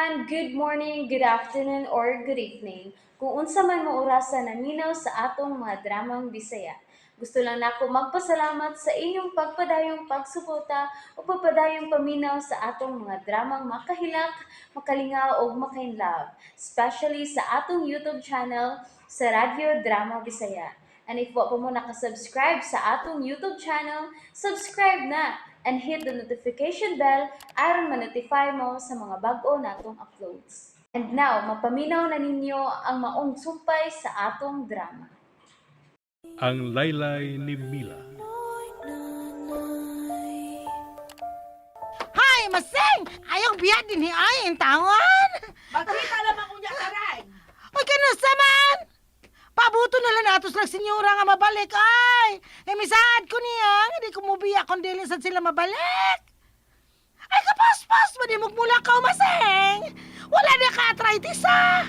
Everyone! Good morning, good afternoon, or good evening. Kung unsa man mo orasa naminaw sa atong mga dramang Bisaya. Gusto lang nako magpasalamat sa inyong pagpadayong pagsuporta o pagpadayong paminaw sa atong mga dramang makahilak, makalingaw ug makainlove, especially sa atong YouTube channel sa Radyo Drama Bisaya. And if wa pa mo nakasubscribe sa atong YouTube channel, subscribe na and hit the notification bell aron ma-notify mo sa mga bag-o natong uploads. And now, mapaminaw na ninyo ang maong sumpay sa atong drama. Ang Laylay ni Mila. Hay, masing! Ayaw biya din ni ay, tawan! Magkita naman unya karay. Uy, kanusa man! Pabuto na lang natos lang senyora nga mabalik, ay! Eh, misaad ko niya, hindi ko mubiya kung dili sad sila mabalik. Ay, kapaspas! Madi mula ka, masing! Wala na ka arthritis, ah!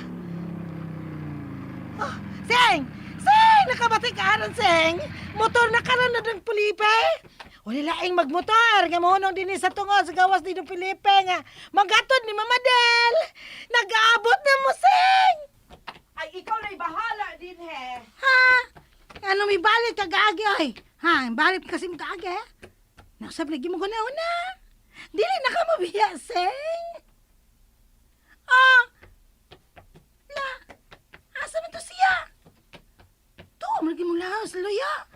Oh, Seng! Seng! Nakabati ka aron, Seng! Motor na karon na ng Felipe! Wala laing magmotor. Nga mohunong din sa tungod sa gawas ni Don Felipe nga magatod ni Mama Del. Nag-aabot na mo, Seng! Ay, ikaw na'y bahala din he. Ha? Ano may balik ka gaagi ay? Ha, balik kasi mo kaagi. Nausap lagi mo ko na una. Dili na ka mabiya, Seng. Ah! La, asa man to siya? To, malagi mo lang sa luya.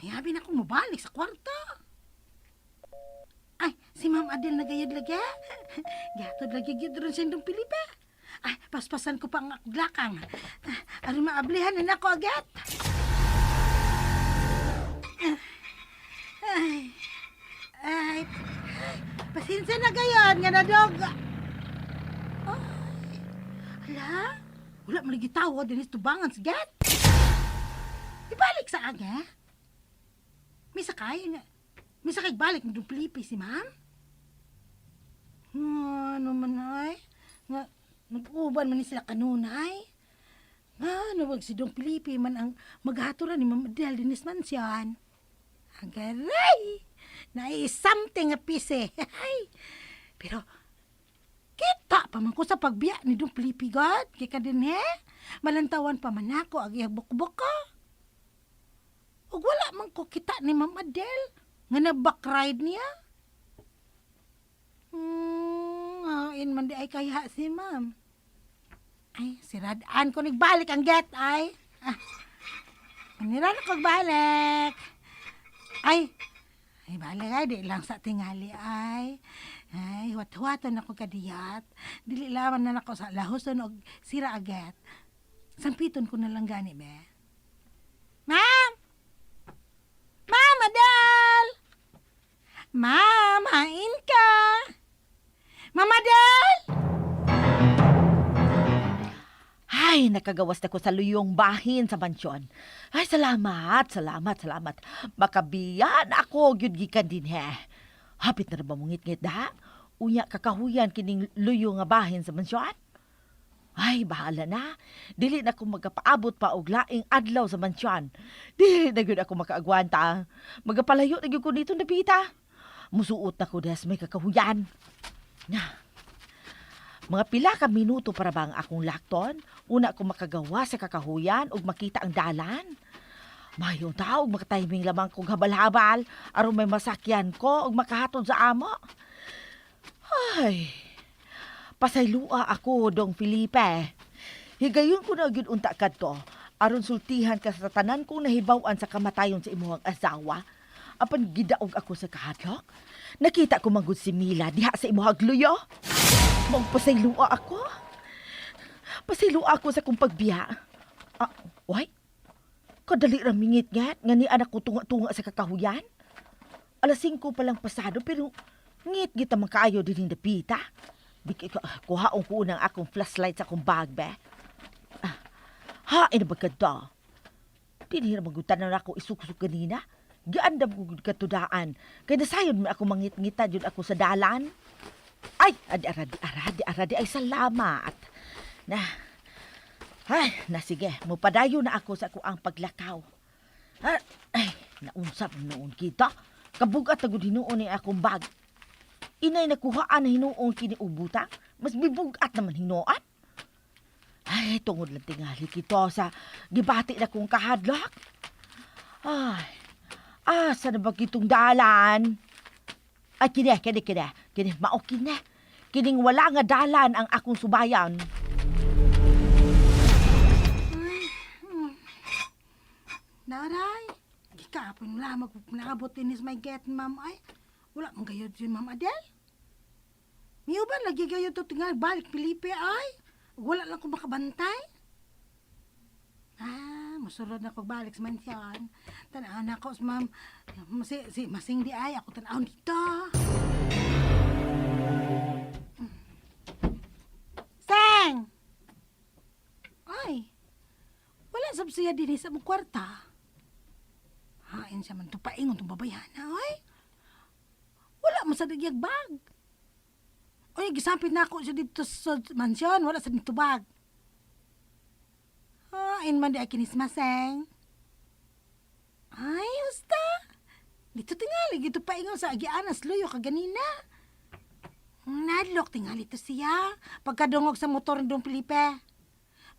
Ay, habi na akong mabalik sa kwarto. Ay, si Ma'am Adel nagayad lagi. Gatod lagi gyud ron siya dong Pilipe. Ay, paspasan ko pa ang aglakang. Ah, aron maablihan na nako agad. Ay, ay, pasensya na gayon, nga nadog. Ay, ala, wala man lagi tawo dinis tubangan sa gat. Ibalik sa aga. May sakay nga. May sakay balik ng Don Felipe si ma'am. Ano man ay? Nga, nag-uban man ni sila kanunay. Nga, ano wag si Don Felipe man ang maghaturan ni Ma'am Adele dinis mansyon. Agaray! Nai something a piece eh. Ay, pero, kita pa man ko sa pagbiya ni Don Felipe God. Kaya ka din he. Malantawan pa man ako, agi bukbuk ko. Ug wala man ko kita ni Ma'am Adele nga na-back ride niya. Hain man di ay kaya si Ma'am. Ay, siradaan ko nagbalik ang get ay. Ah, manira na kog balik. Ay, ay balik ay, di lang sa tingali ay. Ay, huwat-huwatan ako kadiyat. Dili laman na nako sa lahuson og sira agad. Sampiton ko na lang gani, be. Ma'am! Ma'am Adel! Ma'am, hain ka! Ma'am Adel! Ay, nakagawas na ko sa luyong bahin sa mansyon. Ay, salamat, salamat, salamat. Makabiyan ako, gyud gikan din he. Hapit na ra ba mong ngit da? Unya kakahuyan kining luyo nga bahin sa mansyon? Ay, bahala na. Dili na ko magapaabot pa og laing adlaw sa mansyon. Dili na gyud ako makaagwanta. Magapalayo na gyud ko dito napita. Musuot na ko des may kakahuyan. Na, mga pila ka minuto para ba ang akong lakton? Una ko makagawa sa kakahuyan ug makita ang dalan. Mayong tao ug makatiming lamang kog habal-habal aron may masakyan ko ug makahatod sa amo. Ay, pasaylua ako, Dong Felipe. Higayon ko na gyud unta kadto aron sultihan ka sa tanan kong nahibaw-an sa kamatayon sa imuhang asawa. Apan gidaog ako sa kahadlok. Nakita ko manggod si Mila diha sa imuhang luyo. Magpasaylua ako. Pasaylua ako sa kong pagbiya. Ah, why? Kadali ra mingit nga, nga ni anak ko tunga-tunga sa kakahuyan. Alas 5 pa lang pasado pero ngit gita man kaayo din dapita. Kuhaon ko unang akong flashlight sa akong bag be. Ah, ha, ina ba kada? Dinhi ra magutan na ako isuksok kanina. Giandam ko gud katudaan. Kay nasayon man ako mangit-ngita jud ako sa dalan. Ay, adi aradi aradi aradi ay salamat. Na. Ay, na sige, mupadayo na ako sa akuang paglakaw. Ah, ay, naunsa man noon kita. Kabugat na gud hinuon ni akong bag. Inay nakuhaan na hinuon kini og butang. Mas bibugat naman hinuan. Ay, tungod lang tingali kito sa gibati na kong kahadlok. Ay, asa na ba kitong dalan? Ay, kini, kini, kini. Kini, mao kini. Kining wala nga dalan ang akong subayan. Naray, gikapon wala magnaabot din is my get, ma'am. Ay, wala mong gayod si Ma'am Adel. Miuban lagi gayod to tingal balik Pilipe ay. Wala lang ko makabantay. Ah, musulod na ko balik sa mansyon. Tanaw na ako sa ma'am. Si masing di ay ako tanaw dito. Seng! Ay, wala sab siya dinhi sa mong kwarta. Hain siya man tupaingon tong babayhana, oy. Wala man sa nagyag bag. Oy, gisampit na ako siya dito sa mansyon, wala sa dito bag. Hain man di ay kinis maseng. Ay, usta. Dito tingali, dito paingon sa agianas luyo kaganina. Nadlok tingali to siya. Pagkadungog sa motor ni Don Felipe.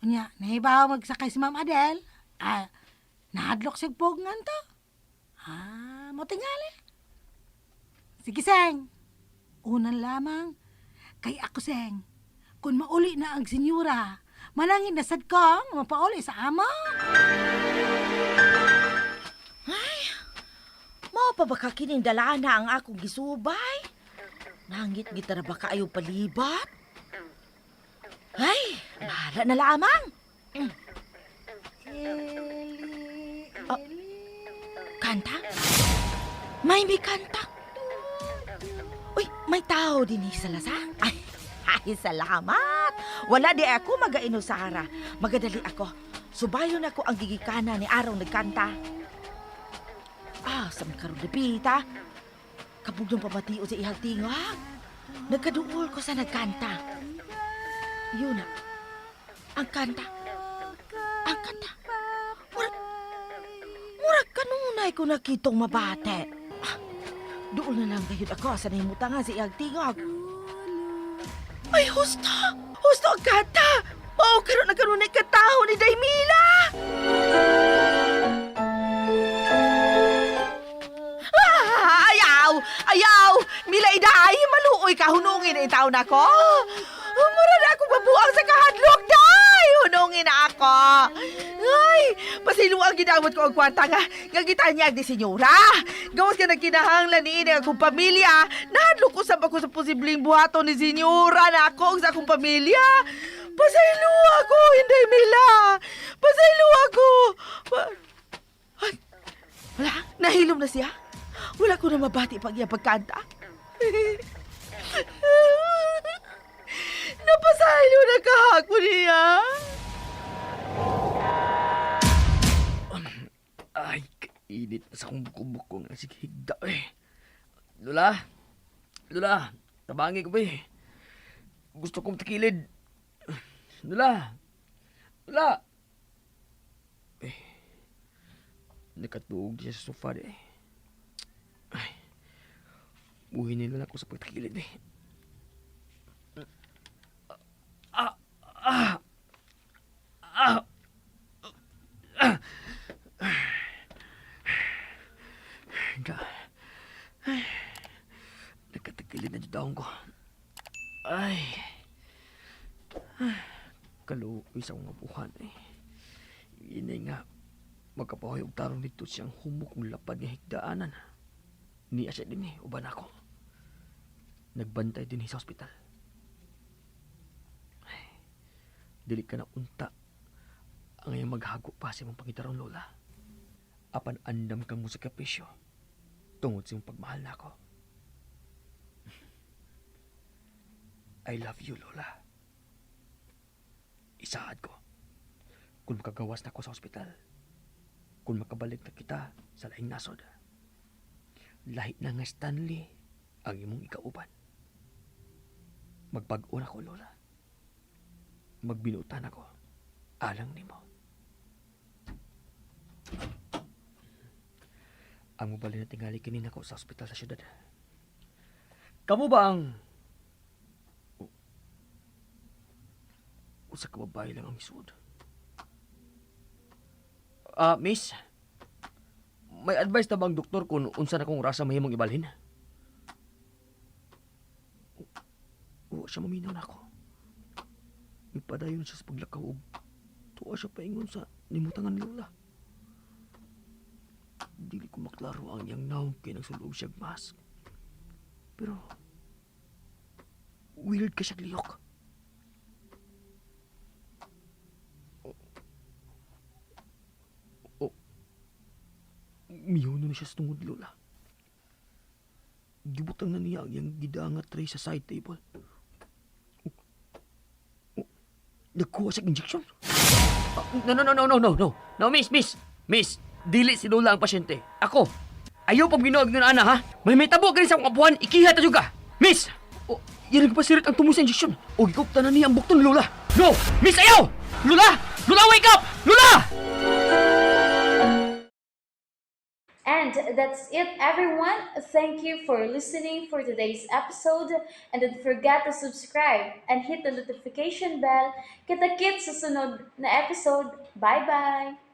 Unya, nahibaw magsakay si Ma'am Adel. Ah, nahadlok siya pugngan to. Ah, mo tingali. Sige, Seng. Unan lamang, kay ako, Seng. Kung mauli na ang senyora, manangin na sad kong mapauli sa ama. Mao pa ba ka kining dalaan na ang akong gisubay? Nangit gitara ba kaayo palibat? Ay, bahala na lamang. Eli, Ah. Kanta? May kanta. Uy, may tao din eh, sa lasa. Ay, ay, salamat. Wala di ako magaino, Sara. Magadali ako. Subayon ako ang gigikana ni araw nagkanta. Ah, sa karon dipita. Kabog ng pamatiyo sa ihang tingag. Nagkaduol ko sa nagkanta. Yun na. Ang kanta. Ang kanta. Murag, murag kanunay ko nakitong mabate. Ah, doon na lang gayud ako sa nahimutangan sa iyang tingog. Ay, husto! Husto ang kanta! Mao karon na kanunay kataho ni Daymila! Ah, ayaw! Ayaw! Mila iday! Maluoy ka! Hunungin na itaw na ko! Mura na akong mabuang sa kahadlok, day! Hunungin na ako! Ay! Pasiluang ginamot ko ang kwarta nga nga gitanyag ni senyora! Gawas ka nagkinahanglan ni ini akong pamilya! Nahadlok ko sa ako sa posibleng buhaton ni senyora na ako sa akong pamilya! Pasaylo ako, hindi Mila! Pasaylo ako! Ay, wala, nahilom na siya. Wala ko na mabati pag iya pagkanta. Napasaylo na kahako niya. Ay, kainit na sa akong buko-buko nga sige higda eh. Lola, Lola, tabangi ko ba eh. Gusto kong takilid. Lola, Lola. Eh, nakatuog siya sa sofa eh. Ay, buhin nila ako sa pagtakilid eh. Ah, ah, ah, ah. Ga. Ay. Nagkatagilid na dyan ko. Ay. Ay. Kaluoy sa akong abuhan eh. Inay nga. Magkapahoy og tarong dito siyang humok kong lapad nga higdaanan. Niya siya din eh, uban ako. Nagbantay din eh sa ospital. Ay, dili ka na unta. Ang iyong maghago pa sa imong pangitarong lola. Apan andam kang mo sa kapisyo tungod sa imong pagmahal na ako. I love you, Lola. Isaad ko. Kung makagawas na ako sa ospital, kung makabalik na kita sa laing nasod, lahi na nga Stanley ang imong ikauban. Magbag-o na ko, Lola. Magbinutan ako. Alang nimo. Ang mobile na tingali kini nako sa ospital sa syudad. Kamu ba ang... Usa ka babae lang ang misuod. Ah, miss. May advice na ba ang doktor kung unsa na kong rasa mahimong ibalhin? Wa siya maminaw na ako. Ipadayon siya sa paglakaw og tuwa siya paingon sa nimutangan ni Lola. Dili ko maklaro ang iyang naong kay nagsulog siya og mask. Pero weird ka siya liyok. O, mihuno na siya sa tungod, Lola. Gibutang na niya ang iyang gidanga tray sa side table. O, nagkuha siya og injection. Ah, no, no, no, no, no, no, no. No, miss, miss. Miss, dili si Lola ang pasyente. Ako. Ayaw pag binuag nun, ana, ha? May tabo ka rin sa akong abuhan, ikiha ta juga. Miss! O, yan nagpasirit ang tumo sa injection. O, gikupta na niya ang bukton ni Lola. No! Miss, ayaw! Lola! Lola, wake up! Lola! And that's it, everyone. Thank you for listening for today's episode. And don't forget to subscribe and hit the notification bell. Kita-kits sa sunod na episode. Bye-bye!